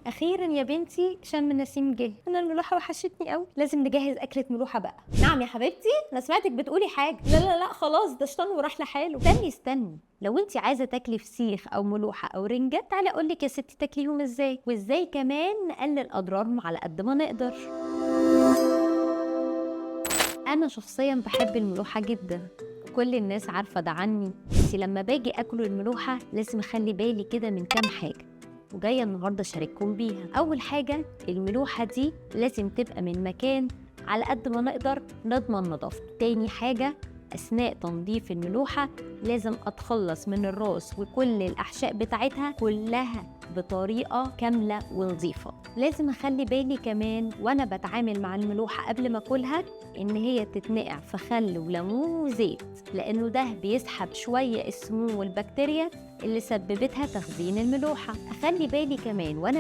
اخيرا يا بنتي شم النسيم جه. انا الملوحه وحشتني قوي، لازم نجهز اكله ملوحه بقى. نعم يا حبيبتي، انا سمعتك بتقولي حاجة. لا لا لا خلاص، ده شطان وراح لحاله. استني استني، لو انت عايزه تاكلي فسيخ او ملوحه او رنجه، تعالي اقول لك يا ستي تاكليهم ازاي، وازاي كمان نقلل اضرارهم على قد ما نقدر. انا شخصيا بحب الملوحه جدا، كل الناس عارفه ده عني، بس لما باجي اكل الملوحه لازم اخلي بالي كده من كام حاجة، وجاية النهارده اشارككم بيها. اول حاجة، الملوحه دي لازم تبقى من مكان على قد ما نقدر نضمن نظافته. تاني حاجة، اثناء تنظيف الملوحه لازم اتخلص من الراس وكل الاحشاء بتاعتها كلها بطريقة كاملة ونظيفه. لازم اخلي بالي كمان وانا بتعامل مع الملوحه قبل ما اكلها ان هي تتنقع في خل وليمون وزيت، لانه ده بيسحب شوية السموم والبكتيريا اللي سببتها تخزين الملوحه. اخلي بالي كمان وانا